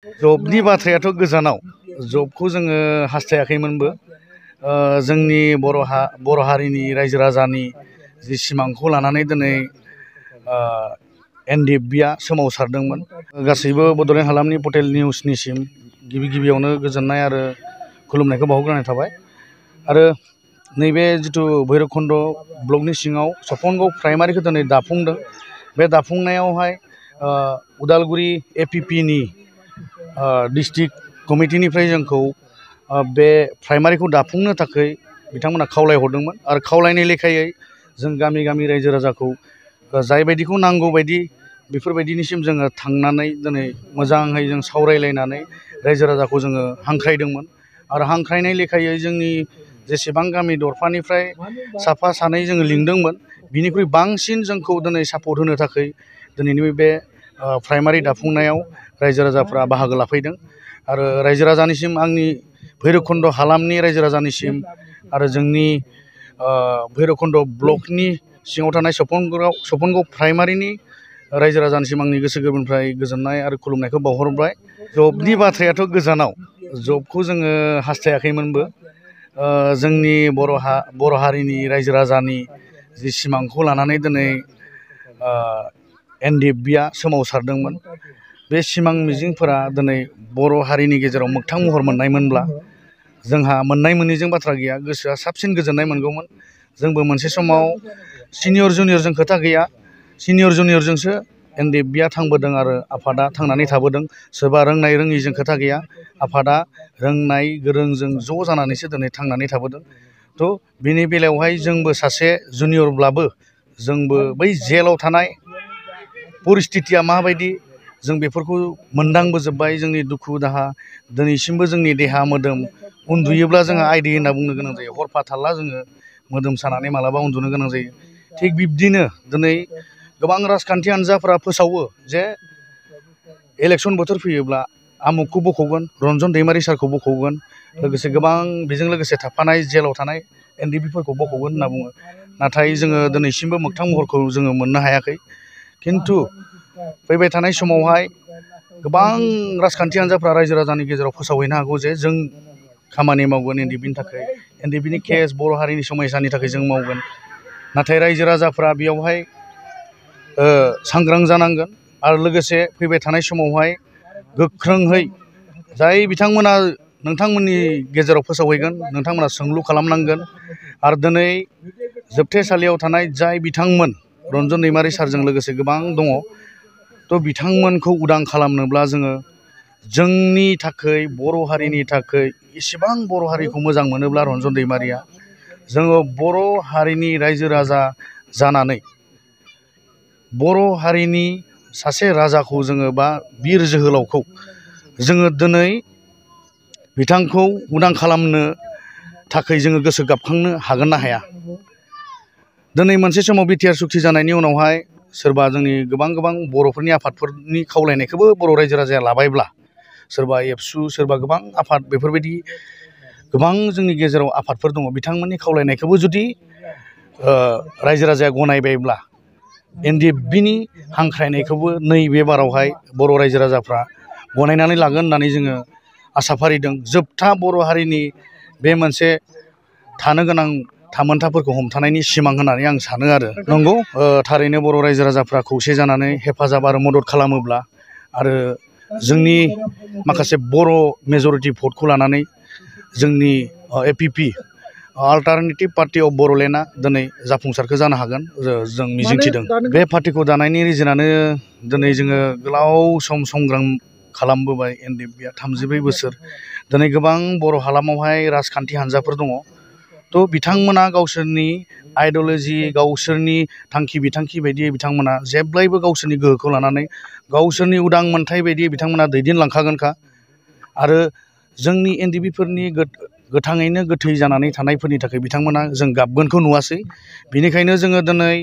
जबनि बाथ्रायाथ' गोजानाव जबखौ जोङो हास्थायाखैमोनबो जोंनि बर' हारिनि रायजो राजानि जि सिमांखौ लानानै दिनै NDFB-आ सोमावसारदोंमोन। गासैबो बड'लेण्ड हालामनि पर्टेल निउसनिसिम गिबियावनो गोजोननाय आरो खुलुमनायखौ बावहरग्रोनाय थाबाय। आरो नैबे जिथु भैरबकुन्द ब्लकनि सिङाव सफनगाव प्राइमारिखौ दिनै दाफुंदों। बे दाफुंनायावहाय उदालगुरि APP-नि डिस्ट्रिक्ट कमिटिनिफ्राय जोंखौ बे प्राइमारिखौ दाफुंनो थाखाय बिथांमोना खावलायहरदोंमोन आरो खावलायनाय लेखायै जों गामि गामि रायजो राजाखौ जायबायदिखौ नांगौ बायदि बेफोरबायदिनिसिम जोङो थांनानै दिनै मोजाङै जों सावरायलायनानै रायजो राजाखौ जोङो हांख्रायदोंमोन आरो हांख्रायनाय लेखायै जोंनि जेसेबां गामि दरफानिफ्राय साफा सानै जोङो लिंदोंमोन बिनिख्रुइ बांसिन जोंखौ दिनै सापर्ट होनो थाखाय दिनैनि बे प्राइमारि दाफुंनायाव रायजो राजाफ्रा बाहागो लाफैदों। आरो रायजो राजानिसिम आंनि भैरबकुन्द हालामनि रायजो राजानिसिम आरो जोंनि भैरबकुन्द ब्लकनि सिङाव थानाय सफनगाव प्राइमारिनि रायजो राजानिसिम आंनि गोसो गोरबोनिफ्राय गोजोननाय आरो खुलुमनायखौ बावहरबाय। जबनि बाथ्रायाथ' गोजानाव जबखौ जोङो हास्थायाखैमोनबो जोंनि बर' हारिनि रायजो राजानि जि सिमांखौ लानानै दिनै NDFB-आ सोमावसारदोंमोन। बे सिमां मिजिंफोरा दिनै बर' हारिनि गेजेराव मोगथां महर मोननायमोनब्ला जोंहा मोननाय मोनैजों बाथ्रा गैया, गोसोआ साबसिन गोजोननाय मोनगौमोन। जोंबो मोनसे समाव सिनियर जुनियरजों खोथा गैया, सिनियर जुनियरजोंसो NDFB-आ थांबोदों आरो आफादा थांनानै थाबोदों। सोरबा रोंनाय रोङिजों खोथा गैया, आफादा रोंनाय गोरोंजों ज' जानानैसो दिनै थांनानै थाबोदों। थ' बिनि बेलायावहाय जोंबो सासे जुनियरब्लाबो जोंबो बै जेलाव थानाय परिस्थितिया माबायदि जों बेफोरखौ मोनदांबोजोब्बाय। जोंनि दुखु दाहा दिनैसिमबो जोंनि देहा मोदोम उन्दुयोब्ला जोङो आइदि होनना बुंनो गोनां जायो। हरफाथारला जोङो मोदोम सानानै मालाबा उन्दुनो गोनां जायो। थिग बिब्दिनो दिनै गोबां राजखान्थि हान्जाफोरा फोसावो जे इलेक्सन बोथोर फैयोब्ला आमुखखौ बख'गोन, रन्जन दैमारि सारखौ बख'गोन, लोगोसे गोबां बेजों लोगोसे थाफानाय जेलाव थानाय NDFB-फोरखौ बख'गोन होनना बुङो। नाथाय जोङो दिनैसिमबो मोगथां महरखौ जोङो मोननो हायाखै। खिन्थु फैबाय थानाय समावहाय गोबां राजखान्थि हान्जाफ्रा रायजो राजानि गेजेराव फोसावहैनो हागौ जे जों खामानि मावगोन NDFB-नि थाखाय, NDFB-नि केस बर' हारिनि समयसानि थाखाय जों मावगोन। नाथाय रायजो राजाफ्रा बेयावहाय सांग्रां जानांगोन आरो लोगोसे फैबाय थानाय समावहाय गोख्रोंहै जाय बिथांमोना नोंथांमोननि गेजेराव फोसावहैगोन नोंथांमोना सोंलु खालामनांगोन। आरो दिनै जोबथेसालियाव थानाय जाय बिथांमोन रन्जन दैमारि सारजों लोगोसे गोबां दङ, थ' बिथांमोनखौ उदां खालामनोब्ला जोङो जोंनि थाखाय बर' हारिनि थाखाय इसेबां बर' हारिखौ मोजां मोनोब्ला रन्जन दैमारिया जोङो बर' हारिनि रायजो राजा जानानै बर' हारिनि सासे राजाखौ जोङो बा बिर जोहोलावखौ जोङो दिनै बिथांखौ उदां खालामनो थाखाय जोङो गोसो गाबखांनो हागोन ना हाया? दिनै मोनसे समाव BTR सुक्ति जानायनि उनावहाय सोरबा जोंनि गोबां बर'फोरनि आफादफोरनि खावलायनायखौबो बर' रायजो राजाया लाबायब्ला, सोरबा एबसु, सोरबा गोबां आफाद बेफोरबायदि गोबां जोंनि गेजेराव आफादफोर दङ, बिथांमोननि खावलायनायखौबो जुदि रायजो राजाया गनायबायब्ला NDFB-नि हांख्रायनायखौबो नैबे बारावहाय बर' रायजो राजाफ्रा गनायनानै लागोन होननानै जोङो आसा फारिदों। जोबथा बर' हारिनि बे मोनसे थानो गोनां थामोनथाफोरखौ हमथानायनि सिमां होननानै आं सानो आरो। नंगौ, थारैनो बर' रायजो राजाफ्रा खौसे जानानै हेफाजाब आरो मदद खालामोब्ला आरो जोंनि माखासे बर' मेजरिटि भटखौ लानानै जोंनि APP अल्टारनेटिभ पार्टि अफ बड'लेण्डआ दिनै जाफुंसारखौ जानो हागोन जों मिजिंथिदों। बे पार्टिखौ दानायनि रिजोनानो दिनै जोङो गोलाव सम संग्राम खालामबोबाय। NDFB-आ 34 बोसोर। दिनै गोबां बर' हालामावहाय राजखान्थि हान्जाफोर दङ। थ' बिथांमोना गावसोरनि आइडिय'लजि, गावसोरनि थांखि बिथांखि बायदियै बिथांमोना जेब्लायबो गावसोरनि गोहोखौ लानानै गावसोरनि उदां मोनथाय बायदियै बिथांमोना दैदेनलांखागोनखा। आरो जोंनि NDFB-फोरनि गोथाङैनो गोथै जानानै थानायफोरनि थाखाय बिथांमोना जों गाबगोनखौ नुवासै। बेनिखायनो जोङो दिनै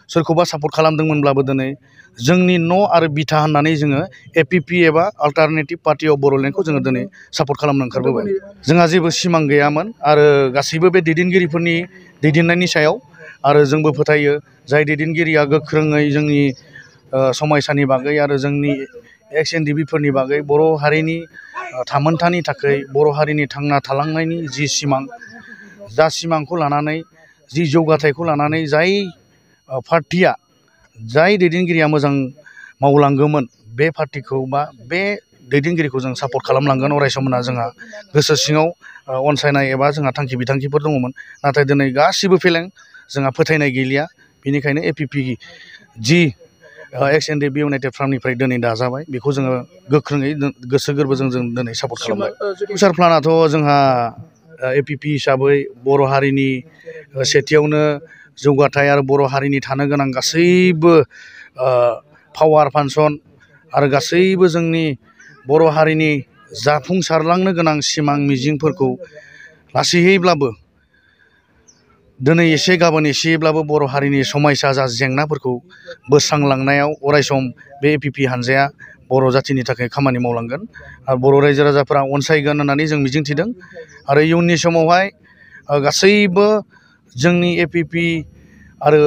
सोरखौबा सापर्ट खालामदोंमोनब्लाबो दिनै जोंनि न' आरो बिथा होननानै जोङो APP एबा अल्टारनेटिभ पार्टि अफ बड'लेण्डखौ जोङो दिनै सापर्ट खालामनो ओंखारबोबाय। जोंहा जेबो सिमां गैयामोन आरो गासैबो बे दैदेनगिरिफोरनि दैदेननायनि सायाव। आरो जोंबो फोथायो जाय दैदेनगिरिया गोख्रोङै जोंनि समयसानि बागै आरो जोंनि एक्स-एन-डि-बिफोरनि बागै बर' हारिनि थामोनथानि थाखाय बर' हारिनि थांना थालांनायनि जि सिमां जा सिमांखौ लानानै जि जौगाथायखौ लानानै जाय पार्टिया जाय दैदेनगिरिया मोजां मावलांगौमोन बे पार्टिखौ बा बे दैदेनगिरिखौ जों सापर्ट खालामलांगोन अरायसम होनना जोंहा गोसो सिङाव अनसायनाय एबा जोंहा थांखि बिथांखिफोर दङमोन। नाथाय दिनै गासिबो फेलें, जोंहा फोथायनाय गैलिया। बेनिखायनो APP जि एक्स-एन-डि-बि इउनाइटेड फ्रन्टनिफ्राय दिनै दाजाबाय बेखौ जोङो गोख्रोङै गोसो गोरबोजों जों दिनै सापर्ट खालामबाय। फिउचार प्लानआथ' जोंहा APP हिसाबै बर' हारिनि सेथियावनो जौगाथाय आरो बर' हारिनि थानो गोनां गासैबो पावार फांसन आरो गासैबो जोंनि बर' हारिनि जाफुंसारलांनो गोनां सिमां मिजिंफोरखौ लासैयैब्लाबो दिनै एसे गाबोन एसेब्लाबो बर' हारिनि समायसा जा जेंनाफोरखौ बोस्रांलांनायाव अरायसम बे APP हानजाया बर' जाथिनि थाखाय खामानि मावलांगोन आरो बर' रायजो राजाफोरा अनसायगोन होननानै जों मिजिंथिदों। आरो इयुननि समावहाय गासैबो जोंनि APP आरो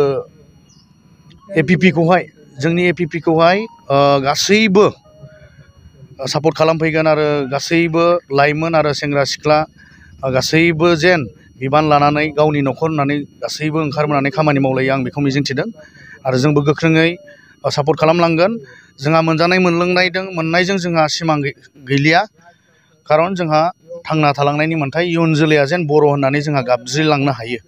जोंनि APP-खौहाय गासैबो सापर्ट खालामफैगोन आरो गासैबो लाइमोन आरो सेंग्रा सिख्ला गासैबो जेन बिबान लानानै गावनि न'खर होननानै गासैबो ओंखारबोनानै खामानि मावलायो आं बेखौ मिजिंथिदों आरो जोंबो गोख्रोङै सापर्ट खालामलांगोन। जोंहा मोनजानाय मोननायजों जोंहा सिमां गैलिया, खारन जोंहा थांना थालांनायनि मोन्थाय इयुन जोलैया जेन बर' होननानै जोंहा गाबज्रिलांनो हायो